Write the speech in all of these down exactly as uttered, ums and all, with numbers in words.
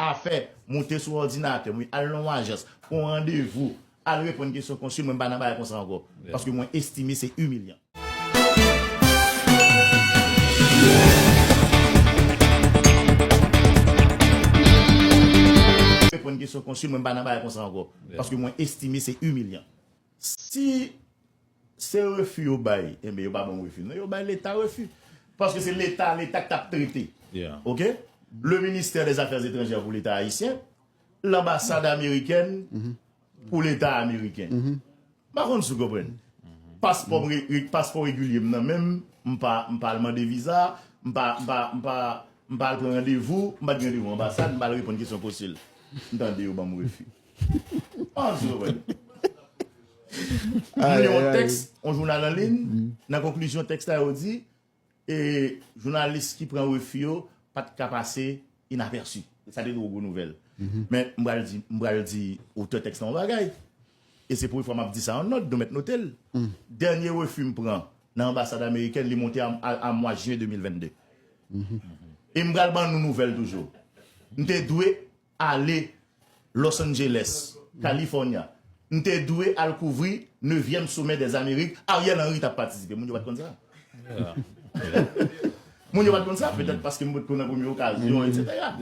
afè, moute sou òdinatè m, wi, al nan yon ajans, pran yon randevou, al reponn kesyon konsil, mwen m pa nan bagay konsa ankò. Paske mwen estime se imilyan. Reponn kesyon konsil, mwen m pa nan bagay konsa ankò. Paske mwen estime se imilyan. Si se refi yo bay, enben, yo pa ban m refi. Non, yo bay Leta refi. Paske se Leta, Leta k t ap trete. Ok? Le ministère des Affaires étrangères pou Leta ayisyen, lanbasad amerikèn pou Leta ameriken. M pa konn si w konprann. Paspò m re- re- paspò regilye m nan men m, m pa, m pa al mande viza, m pa, m pa, m pa, m pa al pran randevou, m pa t gen randevou anbasad, m pa al reponn kesyon konsil. M tande yo ban m refi. M pa konn si w konprann. M li yon tèks, yon jounal an liy, nan konklizyon tèks la, yo di, e, jounalis ki pran refi yo pa t ka pase inapèsi. Sa te tro gwo nouvèl. Men m pral di, m pral di otè tèks la yon bagay. E se premye fwa m ap di sa an nòt, nou mèt note l. Dènye refi m pran nan anbasad amerikèn, li monte a, a, a mwa jen de mil vennde. E m pral ban nou nouvèl toujou. M te dwe ale Los Angeles, California. M te dwe al kouvri nevyèm Sommet des Amériques, Ariel Henry t ap patisipe. Moun yo pa t konn sa. Moun yo pa t konn sa, petèt paske m potko nan premye okazyon, etsetera.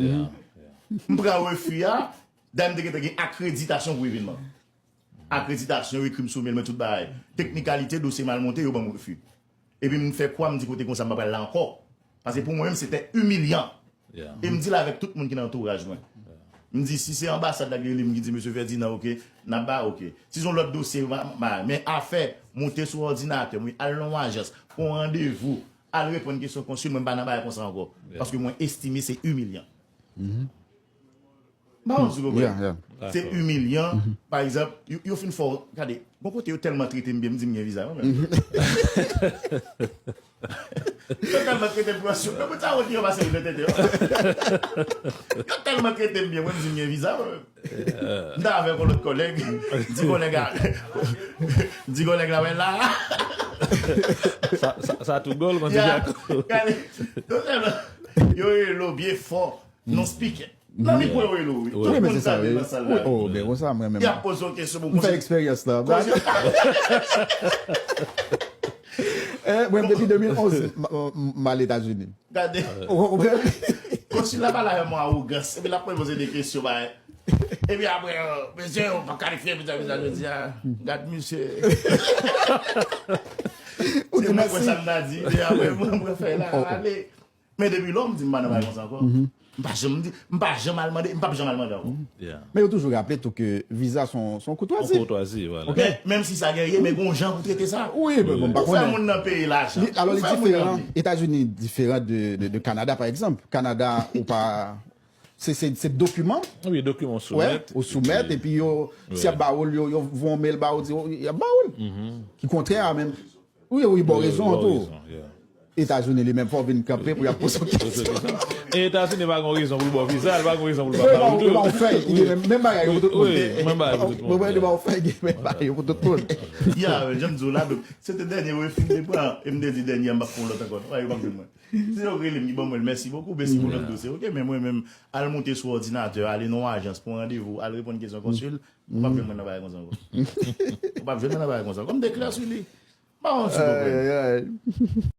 M pran refi a, dayè m te gentan gen akreditasyon pou evènman. Akreditasyon, yo ekri m sou mail, mwen tout bagay. Teknikalite, dosye m al monte, yo ban m refi. Epi m fè kwa, m di kote konsa m pa pral la ankò. Paske pou mwen menm, se te imilyan. E m di l avèk tout moun ki nan antouraj mwen. M di, si se anbasad la ki rele m, ki di, Mesye Ferdinand, oke, n ap ba, oke. Si se yon lòt dosye, m a, m a, men afè, moute sou òdinatè m, wi, al nan yon ajans, pran yon randevou, al reponn kesyon konsil, mwen m pa nan bagay konsa ankò. Paske mwen estime se imilyan. M pa konn si w konprann. Se imilyan. Pa egzanp, yo, yo fin fè w, gade, bon kote yo tèlman trete m byen, m di m gen viza, mwen menm. Yo tèlman trete m pou yo, yo pou ta wont yo pase yo nan tete yo. Yo tèlman trete m byen, mwen m di m gen viza, mwen menm. M ta avèk yon lòt kòlèg, m di kòlèg a, m di kòlèg la, wè la. Sa, sa, sa tou gòl, konsa. Gade, yo tèlman, yo rele w byen fò. Non speaker. Nan mikwo yo rele w, wi. Tout moun tande nan sal la. Oh, ben konsa, mwen menm. Y ap poze w kesyon pou konsa. M fè eksperyans la. Eh, mwen, depi de mil onz, m, m, m al Etazini. Gade. Ou konprann? Konsil la pale avè mwen awogans. Epi l ap poze de kesyon, bay. Epi apre, euh, mesye, ou pa kalifye, pita, pita, jodi a. Gad misye. Ou te mèsi. Sa m ta di, epi apre, mwen, mwen fè la, ale. Men depi lò, m di m pa nan bagay konsa ankò. M pa janm di, m pa janm al mande, m p ap janm al mande ankò. Men yo toujou raple tou ke viza se yon, se yon koutwazi. Yon koutwazi, vwala. Men, menm si sa genyen, men gon jan pou trete sa. Wi, men bon, m pa konnen. Ou fè moun nan peye lajan. Li, alò, li diferan. Etazini diferan de, de, de Kanada, pa egzanp. Kanada, ou pa, se, se, se dokiman. Wi, dokiman ou soumèt. Ou soumèt, epi yo, si y ap ba ou l, yo, yo voye yon mail ba ou, di, y ap ba ou l. Ki kontrè a menm. Wi, wi, ba w rezon an tou. Etazini li menm, fò w vin kanpe pou y ap poze w kesyon. E Etazini pa gen rezon pou l ba w viza, li pa gen rezon pou l pa ba w tou. Li ba w fèy, li gen menm, menm bagay yo pou tout moun. Wi, menm bagay pou tout moun. Li ba w fèy, li gen menm bagay yo pou tout moun. Ya, jan m di w la, donk, se te dènye refi m te pran, e m te di dènye a, m p ap pran lòt ankò. Non, yo p ap jwenn mwen. Si yo rele m, ki ban mwen l, mèsi bokou, men si pou lòt dosye, oke, men mwen menm, al moute sou òdinatè, ale nan yon ajans, pran randevou, al reponn kesyon konsil, ou p ap jwenn mwen nan bagay konsa ankò. Ou p ap jwenn mwen nan bagay konsa ankò. M te klè sou li. M pa konn si w konprann. Ay, ay, ay.